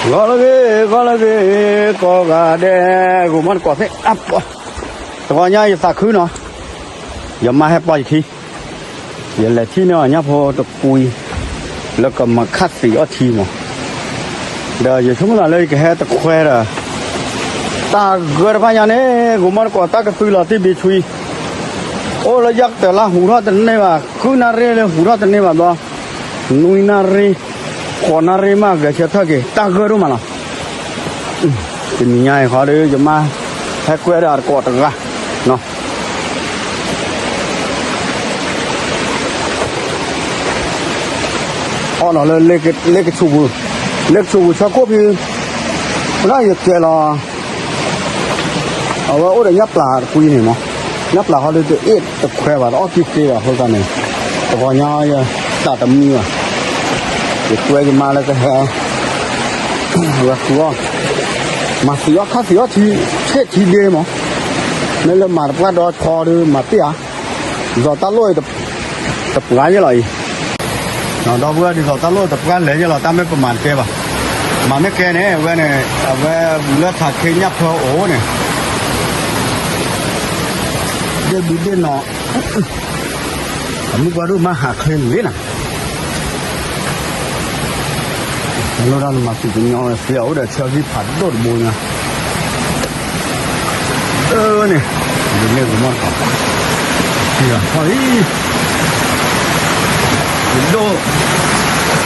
ဂီၤလၢဂ့ၤ, ဂီၤလၢဂ့ၤ, ကိးဂၤဒဲး, ဂိၤမီတကိးသ့ၣ်, တဂီၤညါယသးခုနီၤ, ယမါဟဲပိာ်ယခံ, ယလဲၤထံၣ်န့ၢ်အီၤညၣ်ဖိတကွံ, လၢကမၤခးသံးအီၣ်ထံမး, ဒီးယဆိကမိၣ်သးလၢယကဟဲတခွဲဒီး, တၢ်ဂၢၢ်တဖၣ်ညါန့ၣ် ဂိၤမီတကိးတၢ်ကသုလီၤတံၢ်ဘံဆွံ, အိၣ်လၢယၢ်ကတၢၢ်လၢဟူးထီၣ်တန့ၢ်ဘၣ်, ဃုနၣ်ရံၣ်လၢဟူးထီၣ်တန့ၢ်ဘၣ်ဘျီ, နွံနၣ်ရံၣ်, ဃိးနၣ်ရံၣ်မးဂဲၤဆၢထၢၣ်က့ၤ, တၢ်ဂၢၢ်ဒိၣ်မးလီၤ. တနံၤညါအံၤဃီဒီး ယမါဟဲကွဲဒီးအတကိးတဂၤနီၤ, အီၣ်လီၤလၢလ့ကဆူၣ်ပူၤ, လ့ကဆူၣ်ပူၤဆၢခိၣ်ဖံ, ဝဲဒၣ်ယကဲလီၤ, အဝဲအိၣ်ဒီးညၣ်ပျၢ်တကွံန့ၣ်မး, ညၣ်ပျၢ်ဃီဒီးတအ့ၣ်တခွဲဘၣ် တအီၣ်ကံၢ်သ့ဘၣ်အဃိသတးန့ၣ်, တဂီၤညါယသးတမံဘၣ်, ယကွဲယမါလၢကဟဲ ဝဲဃုအီၣ်, မၤသံးအီၣ်ခါသံးအီၣ်ထံ, ဆ့ၣ်ထံဒ့မး, မ့ၢ်လၢမၤတပှၢ်ဒီးဆီဒီးမၤပ့ၢ်ဧါ, ဒ်သိးတၢ်လိၣ်တပှၢ်ယဲလီၤအံၤ, ဒီပုၢ်ဝဲၢ်ဒ်သိးတၢ်လိၣ်တပှၢ်လဲၤယဲလီၤ တၢ်မ့ၢ်ပမၤတကဲဘၣ်, မၤမ့ၢ်ကဲန့ၣ် အဝဲန့ၣ် အဝဲလၢထးခ့ညၣ်ဖၢအိၣ်န့ၣ် ဒ့ၣ်ဘုဒ့ၣ်နီၤ, အမုၢ်ပှၢ်ဒိၣ်မးဟးချ့လံနၤ, လၢတၢ်နမၤသံးကညီဝဲသ့အအိၣ်ဒီးဆၢဂံၢ်ဖးဒိၣ်တဘိညါ, အၢန့ၣ်, ဒ်န့ၣ်ကမီၢ်ထီၣ်, ထံၣ်လီၤထီၣ်လံ, ယဒိၣ်,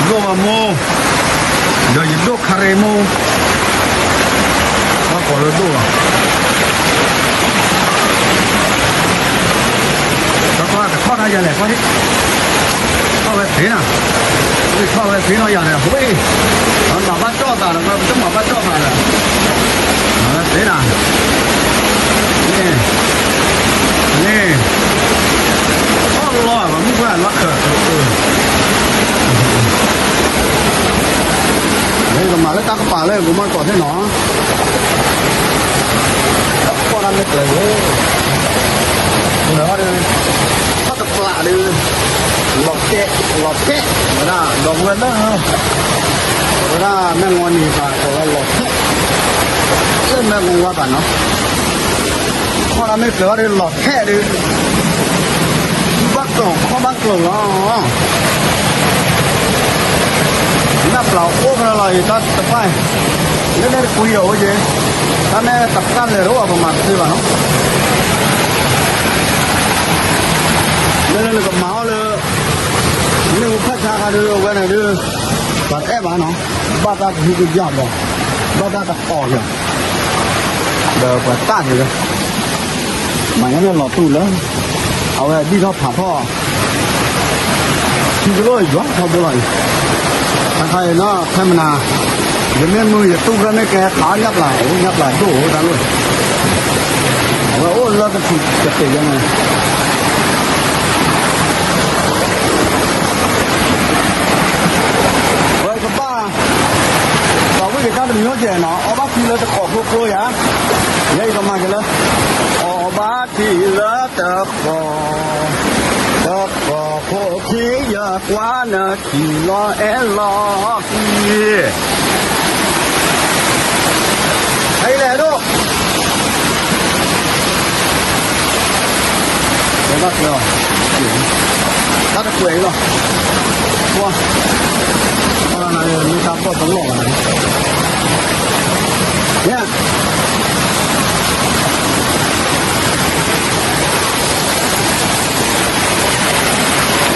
ဒိၣ်ဝဲမိၢ်, ဒီးယဒိၣ်ခါရ့မိၢ်, ဘၣ်ကိးလၢဒိၣ်လီၤ. ကွၢ်ကွၢ် ကထီၣ်တၢ်ယၤလဲၣ် ကွၢ်ဒံး, ထီၣ်ဝဲသ့နီၤ, ထီၣ်ဝဲသ့နီၤယၤလဲၣ် ဟူး, မၤဘၣ်ကၠီၣ်သးလီၤ ပတမၤဘၣ်ကၠီၣ်သးလီၤ, မၤဝဲသ့နီၤ, န့ၣ်, န့ၣ်, ထီၣ်လီၤ ပှၤမုၣ်ပှၢ်လီၤခၢၣ်, မ့ၢ်ကမၤလၢတၢ်ကပၤလၢ ကမီၢ်ကိးသ့ၣ်နီၤ, ကီၢ်တၢ်မ့ၢ်ကျၢၤဝဲ, ဒီး, ထီၣ်တပျးဒီး, လီၤတဲာ်, လီၤတဲာ်, ဝဲဒၣ်ဒီပုၢ်ဝဲၢ်လၢ, ဝဲဒၣ်မဲၢ်ငီနံၤဘၣ် ကိးဝဲလီၤတဲာ်, လၢမဲၢ်ငီဝါဘၣ်နီၤ, ကီၢ်တၢ်မ့ၢ်ကျၢၤဝဲဒီးလီၤတဲာ်ဒီး ဘၣ်ကျိၤခီၣ်ဘၣ်ကျိၤလီၤ, နၢ်ပျၢ်အိၣ်ဖဲလီၤအံၤ တၢ်တဖၣ်, လၢန့ၣ်တကွံဒီးအိၣ်က့ၤ, တၢ်မ့ၢ်တပှၢ်လဲၤတအိၣ် ပမၤတသ့ဘၣ်နီၤ, လၢလၢနကမၤအီၤလၢ, မ့ၣ်အူဖၣ်ဆါခါဒုး အဝဲန့ၣ်ဒုး, ပှၤတအဲၣ်ဘၣ်နီၤ, ဘၣ်တၢ်ကဟုကယာ်ဒီး, ဘၣ်တၢ်တအီၣ်က့ၤ, ဒီးပှၤတၢ်က့ၤလၢ မၤညါန့ၣ်လီၤတူၢ်လၢ, အဝဲဒံၣ်ထီၣ်ဖးထီၣ်, ထံကလိၣ်ယွၤထီဘိလီၤအံၤ, တခါအံၤနီၤ ဖဲမနၤ, ယမ့ၢ်မုၢ်ယတူၢ်ဖဲမ့ၢ်ကဲခးညၣ်ပျၢ်အိၣ် ညၣ်ပျၢ်ဒိၣ်အိၣ်တၢ်လိၣ်, အဝဲအိၣ်လၢကထံၣ်ကတ့ၢ်ယဲန့ၣ် ဝဲကဘၣ်, ပှၤဝံၣ်ကတၢၢ်တမံၤအိၣ်ကဲနီၤ အီၣ်ဘၣ်ထံလၢတဃီၤကျိကျိယၤ, ယဲအံၤကမၤက့ၤလၢ, အီၣ်ဘၣ်ထံလၢတဃီၤ, တဃီၤဖိခံယကွၢ်နခံလီၤအဲၣ်လီၤ, ဟဲလဲၣ်ဒိၣ် ဘၣ်ကျၢၤ, တၢ်တကွဲးအံၤလီၤ, ကွၢ်, ကွၢ်နၤ မ့ၢ်တၢ်ပီၣ်တလီၢ်ဘၣ်နၤ, ညၣ်, အ့ၣ် မ့ၢ်ကၠီၣ်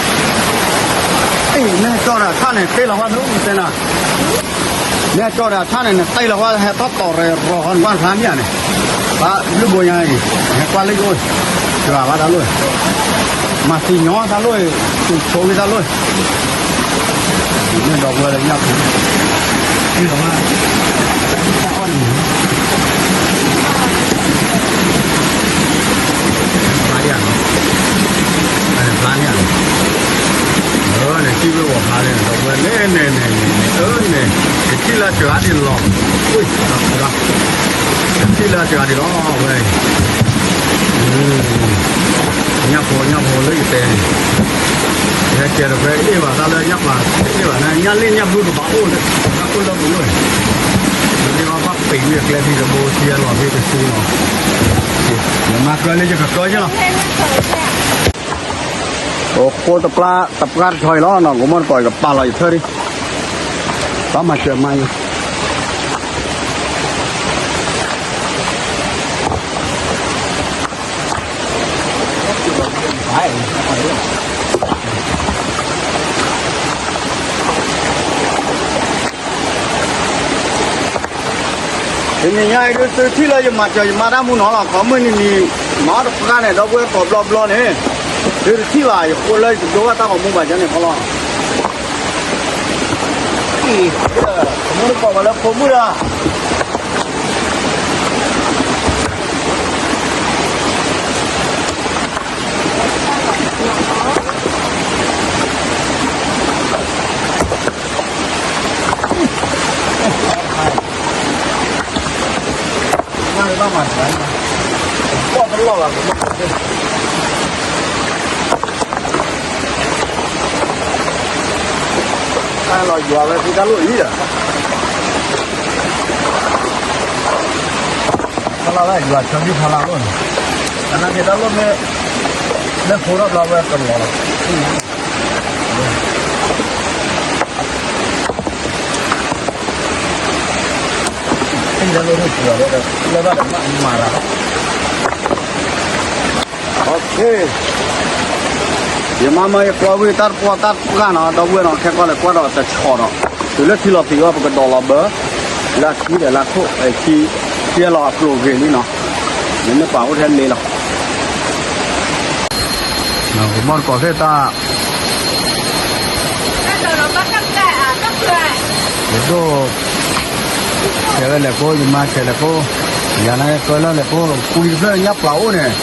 ဒီးထၣ်န့ၣ် တ့ၢ်လီၤဝဲနုၢ်တဲနၤ မ့ၢ်ကၠီၣ်ဒီးထၣ်န့ၣ် နတ့ၢ်လီၤဝဲ ဟဲထီၣ်တီၤရဲၣ်ရီၤဟီနကွၢ်ဖျါမ့ၢ်ဧါန့ၣ်, ဘၣ်လုၢ်ဘိညါအံၤ ဟဲကွၢ်လၢယအိၣ်, စှၤဘၣ်တၢ်လိၣ်, မၤသံညီတၢ်လိၣ်, သူၣ်ဆိဝံၤတၢ်လိၣ်, မ့ၢ်ဒီပုၢ်ဝဲၢ်လၢညၣ်ဖိ, တၢ်အီၣ်န့ၣ် ဖျါယၤန့ၣ်, ဖျါယၤန့ၣ်, အၢန့ၣ် ထံၣ်ဝဲဂီၤဖျါန့ၣ် ဒီပုၢ်ဝဲၢ်န့ၣ်န့ၣ်န့ၣ်န့ၣ် အၢန့ၣ်, ကထံၣ်လၢတဂၤဒ်လီၤ, အၢ, ကထံၣ်လၢတဂၤဒ်လီၤ ဝဲ, ညၣ်ဖိ ညၣ်ဖိလၢယတဲန့ၣ် ဟဲကဲဒီးဖဲအ့ၣ်ဘၣ်တၢ်လၢညၣ်ပျၢ်အ့ၣ်ဘၣ်န့ၣ် ညၣ်လ့ၣ်ညၣ်ဘုကဘၣ်အိၣ်လၢ တၢ်အိၣ်လၢပူၤန့ၣ်, မ့ၢ်ဘၣ်ပ့ၤဝံၤအကျဲဖဲတဘိထံလီၤဖဲတဆူလီၤ, ယမၤကၢလၢယကကၢယဲလီၤ. အိၣ်ဃိတပျၢ်တပျၢ်တထီအံၤလီၤနီၤ, ကမီၣ်တကိးအံၤကပာ်လီၤယထၢဒံး, ဘၣ်မၤစၢၤမၤယံၤ တနံၤညါအံၤဒုးသုထံၣ်လၢယမၤစၢၤယမၤတၢ်မူနီၤလီၤ, ခီမုၢ်နံၤနံၤ မၤအီၣ်တပှၢ်န့ၣ် ဒီပုၢ်ဝဲၢ်ကိးဘျီဘျီန့ၣ်, သုတထံၣ်ဘၣ် ယဃိလၢယတဒိဘၣ်တၢ်ဂီၤမူဘၣ်ယဲန့ၣ်ဃီလီၤ. မူတကိးဝဲလၢဖိမုၣ်လီၤ. တၢ်လီၤယွၤဝဲဖဲတၢ်လိၣ်အံၤဒီး, ဖီလာ်ဝဲယွၤဆၢဖံဖီလာ်လိၣ်န့ၣ်, အနာ်က့တၢ်လိၣ်မ့ၢ် လၢဖိထီၣ်ဘျီဝဲတလီၤလီၤ. လၢဘၣ်ဒီးမၤရၤလီၤ. ယမၤမၤယကျီဝံၤတၢ်တပှီၢ်တၢ်တပှၢ်နီၤ, ဒီပုၢ်ဝဲၢ်နီၤ ခဲကီၢ်လဲၤကွၢ်ဒီးတဆီၣ်ဒီး, တုၤလၢထံလီၤသံးအီၤ ပကဒိးလီၤဘၢ လၢအခံဒီးလၢအခိၣ်, အခံ ကဲလီၤအကျိၤဂ့ၤလံနီၤ, မ့မ့ၢ်ပှၤအိၣ်ထဲလ့လီၤ. ကမီၣ်တကိးသ့ၣ်တၢ် ယဒိၣ် ဆဲးဝဲလဲၤကိး ယမါဆဲးလဲၤကိး, ယၤန့ၣ်ကၢလၢလဲၤကိး ကွံတဖျၢၣ်ညၣ်ပျၢ်အိၣ်န့ၣ်,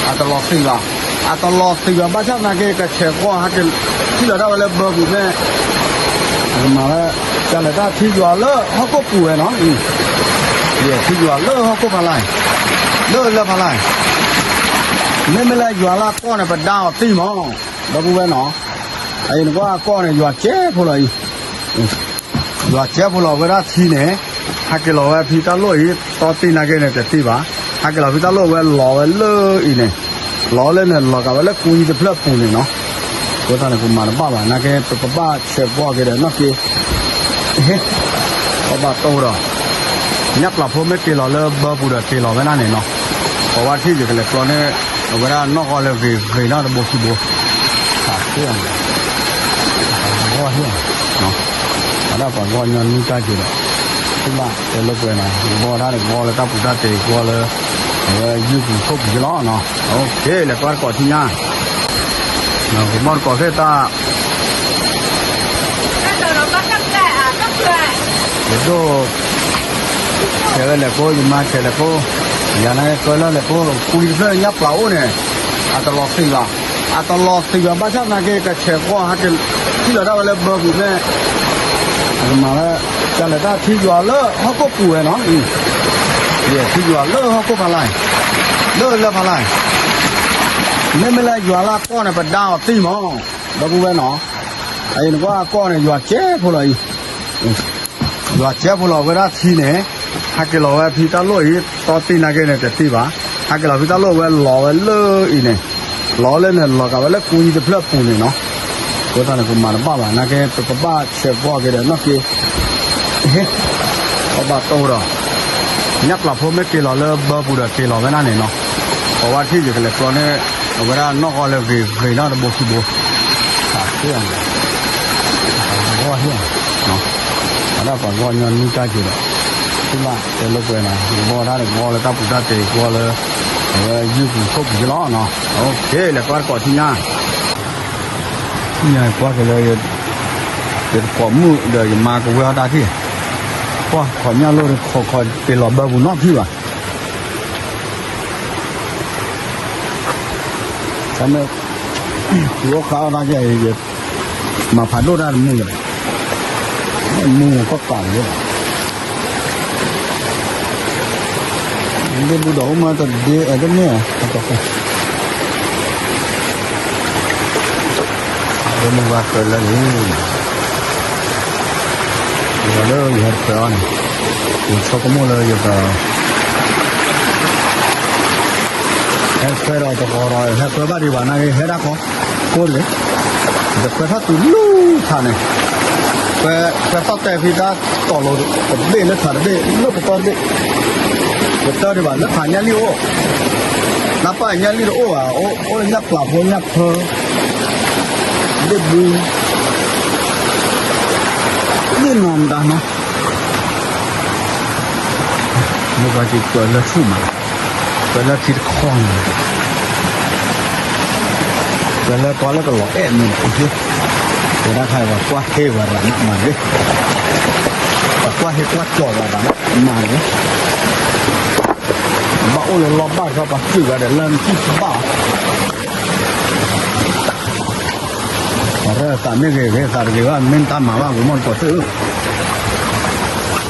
အတလီၤသံးဘၣ်, အတလီၤသံးဘၣ် ဘၣ်ဆၣ်သနာ်က့ ကဆဲးကွီၢ်ဟဲက့ၤ ထံၣ်လီၤဒၣ်ဝဲလၢဘၢပူၤမ့ၢ် မၤဝဲ, ကလဲၤတၢ်ထံယွၤလၢဟီၣ်ခိၣ်ပူၤဝဲနီၤ, ယထံယွၤလၢဟီၣ်ခိၣ်ဖးလဲၢ်, လၢလၢဖးလဲၢ်, မ့မ့ၢ်လၢယွၤလၢအကီၢ်န့ၣ် ပဒါအီၤသံမး, ဒီပုၢ်ဝဲၢ်နီၤ, အအံၤနကွၢ်အကီၢ်န့ၣ် ယွၤကဲဖိလီၤအံၤ ယွၤကဲဖိလီၤဝဲဒၣ်ထံန့ၣ်, ဟဲက့ၤလီၤဝဲဖံတၢ်လိၣ်အံၤ တီတံၢ်နာ်က့န့ၣ်တသံဘၣ်, ဟဲက့ၤလီၤဖံတၢ်လိၣ်ဝဲလီၤဝဲလၢအံၤန့ၣ်, လီၤလၢန့ၣ် လီၤကးဝဲလၢကွံတဖျၢၣ်ပူၤန့ၣ်နီၤ, အဃိသတးန့ၣ် ပမၤတဘၣ်ဘၣ် နာ်က့ ပကဘၣ်ဆဲးကွီၢ်က့ၤဒီးနီၢ်က့, ပဘၣ်တိၢ်ဒီး ညၣ်ပျၢ်ဖိမ့ၢ်က့ၤလီၤလၢဘၢပူၤဒီးက့ၤလီၤဝဲဒၣ်န့ၣ်နီၤ, ပဝဲထံၣ်ယကလဲၤကျီန့ၣ် အဝဲဒၣ်နီၢ်ကီၢ်လၢဂ့ၤဂ့ၤနီတဘိခံဘိ, ဂီၢ်ဟ့ၣ်, အဒၣ်ပှၤဂီၢ်ညီနုၢ်တၢ်က့ၤဒီး, သုဘၣ်တဲလိာ်ကွဲနီၤ ကဘီတၢ်တကဘီလၢတၢ်ပူၤတၢ်တဲာ်ကဘီလၢ, အဝဲယုၢ်ပူၤခိၣ်ပူၤက့ၤလီၤနီၤ, လဲၤကွၢ်တကိးထံညါ ကမီၣ်တကိးသ့ၣ်တၢ် ယဒိၣ် ဆဲးဝဲလဲၤကိး ယမါဆဲးလဲၤကိး, ယၤန့ၣ်ကၢလၢလဲၤကိး ကွံတဖျၢၣ်ညၣ်ပျၢ်အိၣ်န့ၣ်, အတလီၤသံးဘၣ်, အတလီၤသံးဘၣ် ဘၣ်ဆၣ်သနာ်က့ ကဆဲးကွီၢ်ဟဲက့ၤ ထံၣ်လီၤဒၣ်ဝဲလၢဘၢပူၤမ့ၢ် မၤဝဲ, ကလဲၤတၢ်ထံယွၤလၢဟီၣ်ခိၣ်ပူၤဝဲနီၤ, ယထံယွၤလၢဟီၣ်ခိၣ်ဖးလဲၢ်, လၢလၢဖးလဲၢ်, မ့မ့ၢ်လၢယွၤလၢအကီၢ်န့ၣ် ပဒါအီၤသံမး, ဒီပုၢ်ဝဲၢ်နီၤ, အအံၤနကွၢ်အကီၢ်န့ၣ် ယွၤကဲဖိလီၤအံၤ, ယွၤကဲဖိလီၤဝဲဒၣ်ထံန့ၣ်, ဟဲက့ၤလီၤဝဲဖံတၢ်လိၣ်အံၤ တီတံၢ်နာ်က့န့ၣ်တသံဘၣ်, ဟဲက့ၤလီၤဖံတၢ်လိၣ်ဝဲလီၤဝဲလၢအံၤန့ၣ်, လီၤလၢန့ၣ် လီၤကးဝဲလၢကွံတဖျၢၣ်ပူၤန့ၣ်နီၤ, အဃိသတးန့ၣ် ပမၤတဘၣ်ဘၣ် နာ်က့ ပကဘၣ်ဆဲးကွီၢ်က့ၤဒီးနီၢ်က့, ပဘၣ်တိၢ်ဒီး, ညၣ်ပျၢ်ဖိမ့ၢ်က့ၤလီၤလၢဘၢပူၤဒီးက့ၤလီၤဝဲဒၣ်န့ၣ်နီၤ, ပဝဲထံၣ်ယကလဲၤကျီန့ၣ်, အဝဲဒၣ်နီၢ်ကီၢ်လၢဂ့ၤဂ့ၤနီတဘိခံဘိ, ဂီၢ်ဟ့ၣ်, အဒၣ်ပှၤဂီၢ်ညီနုၢ်တၢ်က့ၤဒီး, သုဘၣ်တဲလိာ်ကွဲနီၤ ကဘီတၢ်တကဘီလၢတၢ်ပူၤတၢ်တဲာ်ကဘီလၢ, အဝဲယုၢ်ပူၤခိၣ်ပူၤက့ၤလီၤနီၤ, လဲၤကွၢ်တကိးထံညါ ကွၢ်က့ၤလၢ, ယတကိးမုၣ်ဒီးယမါကဝဲအီၣ်တၢ်ထံၣ်, ကွၢ်ခီၣ်ညၣ်လိၣ်ခီၣ်ခီၣ်တ့ၢ်လီၤဘၢပူၤနီတထံၣ်ဘၣ်, တမ့ၢ်, ယအိၣ်ဃါအီၣ်တၢ်ကဲအံၤ, မၤဖးဒိၣ်တၢ်တမုၢ်လၢၤ, မုၢ်ကီၢ်ကးတဂ့ၤဘၣ် ဒ်ဘူးဒီးအိၣ်မးတဒ့အဲတမ့ၢ်, တၢ်, မုၢ်ဝါဃၢလၢန့ၣ်, ယလၢယဟဲတပၢၤအီၤန့ၣ်, ယဆိကမိၣ်လၢယက ဟဲခွဲဒီးတကီးဒီး ဟဲခွဲဘၣ်ဒံးဘၣ်နာ်က့ ဟဲဒၣ်ကီ, ကိးတဂ့ၤ, ယတခွဲထီၣ်တုၤလၢထးန့ၣ်, ခွဲသီၣ်တဲာ်ဖဲတၢ်တီၤလိၤတဘ့ၣ်လၢထးတဘ့ၣ် လၢပတီၢ်တဘ့ၣ်, ပတၢၢ်ဒံးဘၣ်လၢထးညၣ်လံၣ်အိၣ်, လၢပၢ်ညၣ်လံၣ်တအိၣ်ဘၣ်, အိၣ်လၢညၣ်ပျၢ်ဖိညၣ်ဖၢ ဒ့ၣ်ဘု, ဒ့ၣ်နီၢ်မတၤနီၤ, မုၢ်ဂီၤက့ၤကွဲးလၢဆူၣ်မး, ကွဲးလၢထံတခီန့ၣ်, ကွဲးလၢပှၤလၢကလီၤအဲၣ်မုၢ်နံၤ, ဝဲဒၣ်ခါအံၤ ပှၤကွၢ်ဟ့ဝဲဒၣ်မးဂ့ၤ, ပှၤကွၢ်ဟ့ကွၢ်ကၠီဝဲဒၣ်မးဂ့ၤ, ဘၣ်အိၣ်လၢလီၢ်ဘၣ်ခီ ပှၤစံၣ်ဝဲဒီးလၢနထံၣ်ဘၣ် ပှၤရဲၣ်သးမ့ၢ်ဂ့ၤဂ့ၤ သးတဂ့ၤဘၣ် မ့ၢ်တၢ်မၤ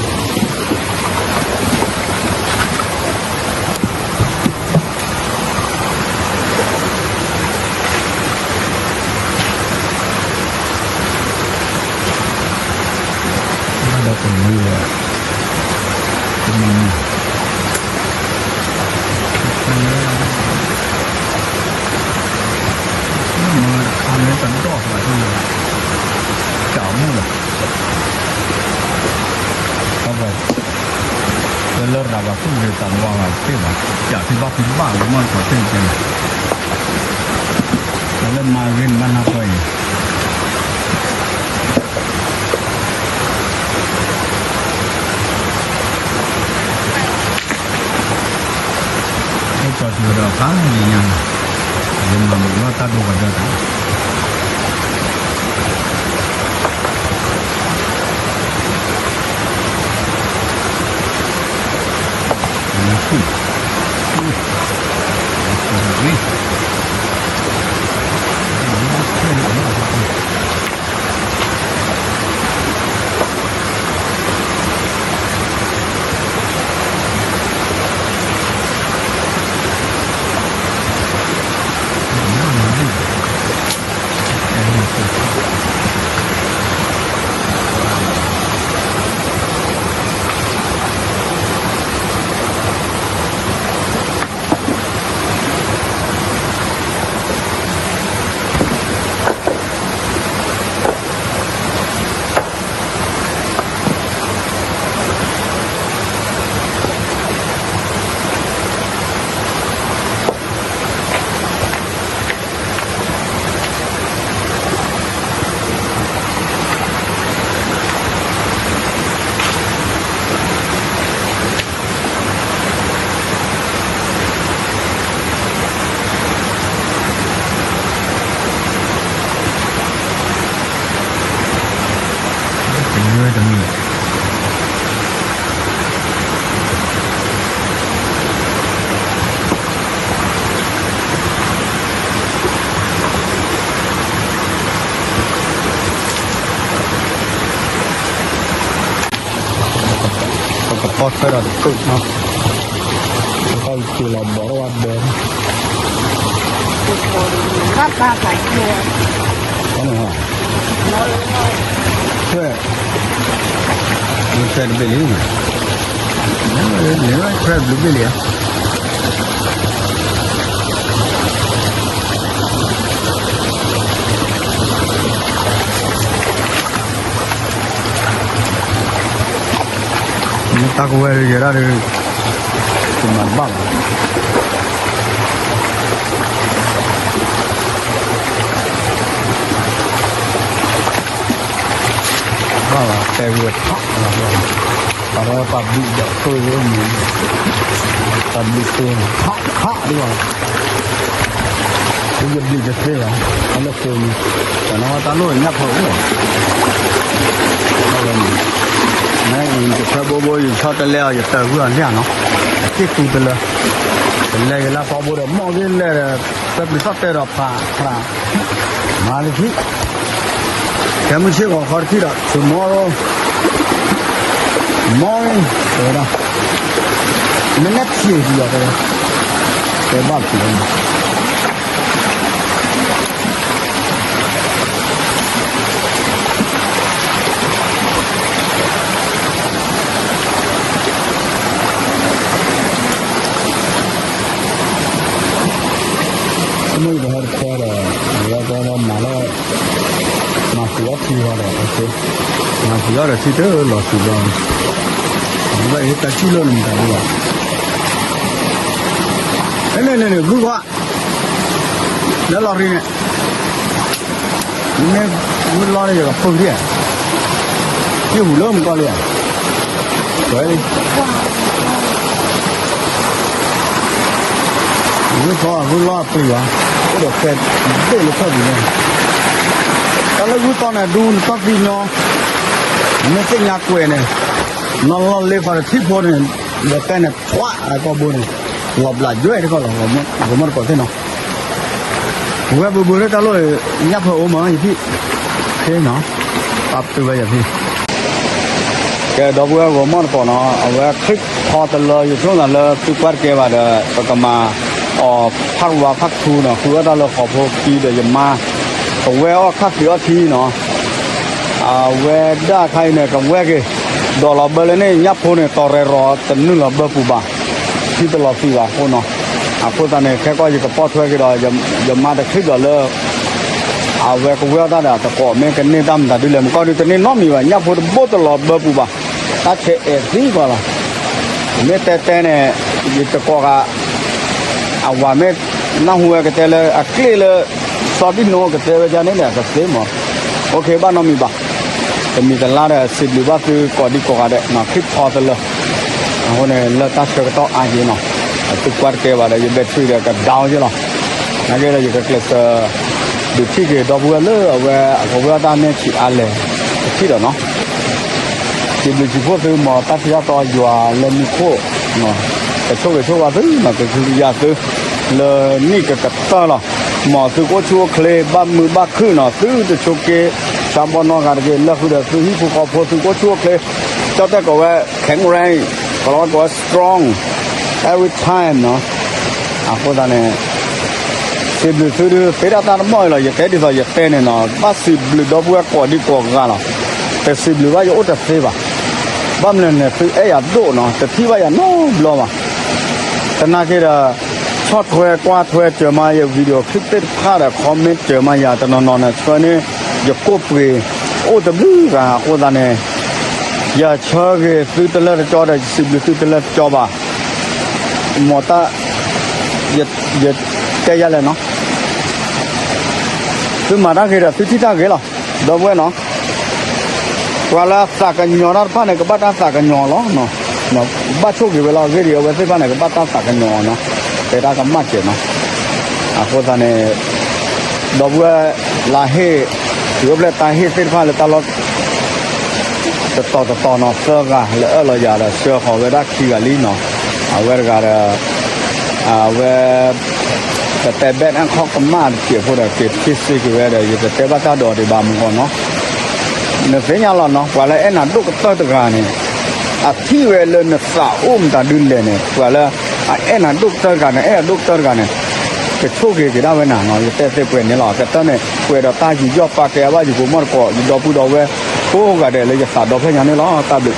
ဘၣ် ဝံၤမီၢ်တကိးသ့ၣ်ဧၢ, ဘၣ်ဒီးပမံၤဝဲ, ပမံၤ, မ့ၢ်တခါန့ၣ် တဒိၣ်ဖျါထီၣ်လၢ ကးမုၢ်လီၤ, တၢ်ပှၤ လၢလရာ်ဘၣ်သူၣ်ဂ့ၤသးဘှါဂ့ၤသ့ၣ်ဘၣ်, ကးဖံဘၣ်ဖံဘၣ် ဝံၤမီၢ်တကိးသ့ၣ်ကဲန့ၣ်, လၢမၤဂ့ၤန့ၣ် ဘၣ်နၢ်ပၢၢ်အံၤ အိၣ်ကီၤတုၤဒီးဖးယံာ်ညါ, ယမၤမုာ်လီၤတၢ်ဒိဂၤဒၢတၢ်, တမံၤဝဲတမံၤ, ပကပီၢ်ထွဲဒီးတကုးနီၤ, ပကက့ၤလီၤဘီးထီၣ်ဝဲဘဲ, ဘၣ်ဘၣ်ဖးကဲ, ထွဲ, ထွဲတဘ့ၣ်လံ, ထွဲဘျုးဘ့ၣ်လံဧါ. မ့ၢ်တၢ်ကဝဲၤဒီး ယဲဒၣ်ဒီး ကမၤဘၣ်လီၤ. ဘၣ်လီၤ တဲဝဲထီၣ်လီၤ, ပှၤဒီးပှၤဘျုးဒီးသိၣ်ဝဲမံၤ, ပှၤဘျုးသိၣ်ထီၣ်ထီၣ်ဒ်ဘၣ် ယဘျုးတသ့ဘၣ်, အလၢသိၣ်မံၤ, တနီၤတၢ်လိၣ်ညၣ်ဖိအိၣ်, မ့ၢ်အံၤ ယခွဲဘိဘိ ယဆီတလဲအီၤ ယတၢ်ဂုၢ်အီၤလၢနီၤ, ယသ့ၣ်သူတလၢ, ယလဲၤယလၢဖီဘိဒီး မီၢ်ဂ့ၤလဲၤဒီး ပျုၤထီၣ်တဲဒီးဖးဖး မၤတထံၣ်, ကဲမုၢ်ဆ့ၣ်ဂီၤခီတထံၣ်ဒီး tomorrow morning တဲဝဲဒၣ်, မ့ၢ်နဲၣ်ဖျ့ၣ်ဒံးအီၤတဲဝဲ, တဲဘၣ်ဖျ့ၣ်လီၤ. မ့ၢ်ယကဟဲတခွဲဒီး ယကမၤလၢ မၤသံအီထံဃီဒီး မၤသံအီဒီးထံတလီၤဆူဘျီ, ဘၣ်ယတၢ်စံၣ်လၢနမတၤဒ်ဘၣ်, န့ၣ်န့ၣ်န့ၣ် ဂုၢ်ကွၢ် လၢလီၤရံန့ၣ် မ့ၢ်ဂုၢ်လီၢ်န့ၣ်ယကဖုၣ်ဒံးဧါ, ယဟူးလၢမုၢ်ကီၢ်လံဧါ, ကွဲးလံ, ဂုၢ်သီဂုၢ်လီၢ်အပျံၤဘၣ်, အိၣ်ဒီးဖဲဘ့ၣ်လၢခီၣ်ပူၤန့ၣ်, တၢ်လၢဂုၢ်သီန့ၣ် ဒူနကီၢ်သံနီၤ, မ့ၢ်သ့ၣ်ညါကွဲးန့ၣ်, နီၢ်လီၢ်လ့ဖီဒီးထံဖိန့ၣ်, ဒီးတဲန့ၣ် ထွးအကီၢ်ဘိန့ၣ်, လီၤဘျးယွဲၢ်တခီလီၤ, ဂီၤမီၢ်တကိးသ့ၣ်နီၤ ဝဲဘိဘိလၢတၢ်လီၢ်, ညၣ်ဖိအိၣ်မးယဖံၣ်, ဖဲနီၤ, ပာ်ပတုာ်ဝဲယဖံၣ်, ကဲဒီပုၢ်ဝဲၢ်ဂီၤမီၢ်တကိးနီၤ, အဝဲချံၣ်ဖီတလၢ ယဆိကမိၣ်လၢသုကွၢ်တကဲဘၣ်ဒီး ပကမၤအီၤ part one part two နီၤ, ဃုအီၣ်တၢ်လၢဃီဖိခံဒီးယမါ, ကဝဲအီၣ်ခၣ်သံးအီထံနီၤ အဝဲဒၣ်ခါအံၤန့ၣ် ကဝဲက့ၤ, ဒီးလီၤဘၢလၢန့ၣ် ညၣ်ဖိန့ၣ် တီၤရဲၣ်ရီၤ တနုာ်လီၤဘၢပူၤဘၣ်, ထံတလီၤသံးဘၣ်အဃိနီၤ, အဃိသတးန့ၣ် ခဲကီၢ်ယကပိာ်ထွဲက့ၤဒီး ယမါတချံၣ်ဒီးလၢ အဝဲကဝဲအီၣ်တၢ်ဒီးတကိးမ့ၢ်ကန့ၢ်တၢ်မတၤဒ်လဲၣ် မ့ၢ်ကီၢ်ဒုးတန့ၢ်နီတမံၤဘၣ်, ညၣ်ဖိတဘိတလီၤဘၢပူၤဘၣ်, တၢ်ဆဲးအဲၣ်သံကွၢ်လီၤ, မ့ၢ်တဲတဲန့ၣ်, ယတကိးဂၤ, အဝၤမ့ၢ်နၢ်ဟူဝဲကတဲလၢအကျ့ၣ်လၢ စီၤဒံၣ်နိကတဲဝဲဒ်န့ၣ်ဒီး ကသ့မး, အိၣ်ခ့ဘၣ်နီတမံၤဘၣ်, တမံၤတလါဒီး စံးဘျုးဘၣ်သုကိးဒံကိးဂၤဒဲး ချံၣ်ဖီတလၢ အဃိန့ၣ် လၢတၢ်ဆၢကတီၢ်အါက့ၤနီၤ, သုကွၢ်တကဲဘၣ်ဒီး ယ battery ဒီးက down ယ့လီၤ, နာ်က့ဒီး ယကကျဲးစၢး ဒုးထံၣ်က့ၤဒီပုၢ်ဝဲၢ်လၢအဝဲ အကဝဲၢ်တၢ်နဲၣ်ဆံးအါလဲၣ် တထံၣ်ဒီးနီၤ, စံးဘျုးစံးဖှိၣ်သုမး တၢ်ထံၣ်တၢ်တီယွၤလၢမူခိၣ်, ကဆိၣ်ဂ့ၤဆိၣ်ဝါသုနီၤ, ကဟုကယာ်သု လၢနံၣ်ကကတၢၢ်လီၤ, မ်သုကအိၣ်ဆူၣ်အိၣ်ချ့ ဘၣ်မုာ်ဘၣ်ခုၣ်နီၤ, သုတဆိးက့ ဆါဘီနီတဂၤတဂ့ၤ, လၢဃုာ်ဒီးသုဟံၣ်ဖိဃီဖိ သုကအိၣ်ဆူၣ်အိၣ်ချ့, ကၠီၣ်တဲၣ်ကိးဝဲ แข็งแรง, ကလီၤဝါကိးဝဲ strong, every time နီၤ, အဃိသတးန့ၣ် စံးဘျုးသုဒုး သ့တၢ်တၢ်တမီၢ်အံၤလီၤ, ယတဲဒ်သိးယတဲန့ၣ်နီၤ, ဘၣ်စံးဘျုးဒီပုၢ်ဝဲၢ်ကိးဒံကိးဂၤလီၤ, တစံးဘျုးဘၣ်ယအိၣ်တသ့ဘၣ်, ဘၣ်မနုၤန့ၣ် သုအဲၣ်ယၤဒိၣ်နီၤ, တထံၣ်ဘၣ်ယၤနီတဘျီဘၣ်, သနာ်က့ဒီး ဆီၣ်ထွဲကွၢ်ထွဲစၢၤမးယ video clip သ့ၣ်တဖၣ်ဒီး comment စၢၤမးယၤတနီၤနီၤန့ၣ် ဆှၢန့ၢ်ယကိၣ်ပှ့ၤ အိၣ်တဘျုးဂၤအဃိသတးန့ၣ် ယဆၢဂ့ၤသုတလၢတကၠီဒီး ယစံးဘျုးသုတလၢတကၠီဘၣ်, မ်တၢ် ယတဲယၤလဲၣ်နီၤ, သုမၤတၢ်ဂ့ၤဒီးသုထံၣ်တၢ်ဂ့ၤလီၤ, ဒီပုၢ်ဝဲၢ်နီၤ, ပှၤလၢအသးကညီၤတၢ်တဖၣ်န့ၣ် ကဘၣ်တၢ်သးကညီၤလီၤ, ဘၣ်ဆိၣ်ဂ့ၤဝဲလီၤ, အဂ့ၢ်ဒ်အံၤ အဝဲသ့ၣ်တဖၣ်န့ၣ် ကဘၣ်တၢ်သးကညီၤနီၤ, တဲတၢ်ကမၣ်စဲးနီၤ, အဃိသတးန့ၣ် ဒီပုၢ်ဝဲၢ်လၢဟ့ၣ် တုၤအိၣ်ဖျဲၣ်တၢ်ဟ့ၣ်သ့ၣ်တဖၣ်လၢတၢ်လီၢ် တတီၤတတီၤနီၤ သၢဂၤလၢအၢၣ်လီၤယၤဒီး ဆှၢဃီၤဝဲဒၣ်ခံဂၤလံနီၤ, အဝဲတဂၤဒီး အဝဲ တတဲဘၣ်အခီၣ်ကမၣ်တစဲးဖိဒီး က့ၤထံၣ်စ့က့ၤဝဲဒီး ယတတဲဘၣ်တၢ်ဒီးဒံးဘၣ်မူကီနီၤ, နသ့ၣ်ညါလီၤနီၤ, ပှၤလၢအဲၣ်နၤဒိၣ်ကတၢၢ်တဂၤန့ၣ် အထံၣ်ဝဲလၢနသးအိၣ်မတၤဒုလဲၣ်န့ၣ် ပှၤလၢအအဲၣ်နၤဒိၣ်ကတၢၢ်တဂၤန့ၣ် အဲၣ်နၤဒိၣ်ကတၢၢ်တဂၤန့ၣ် ကဆိၣ်ဂ့ၤက့ၤဒၣ်ဝဲနၤနီၤ, ယတဲသ့ပှဲၤန့ၣ်လီၤ, ကတၢၢ်န့ၣ် ပှဲၤဒီးတၢ်ယူးယီၣ်ပာ်ကဲအဘၣ်ယကိာ်မီၢ်တကိး ယဒီပုၢ်ဒီဝဲၢ်ကိးဂၤဒဲးလၢယသးဒီဖျၢၣ်ညါန့ၣ်လီၤ, တၢ်ဘျုး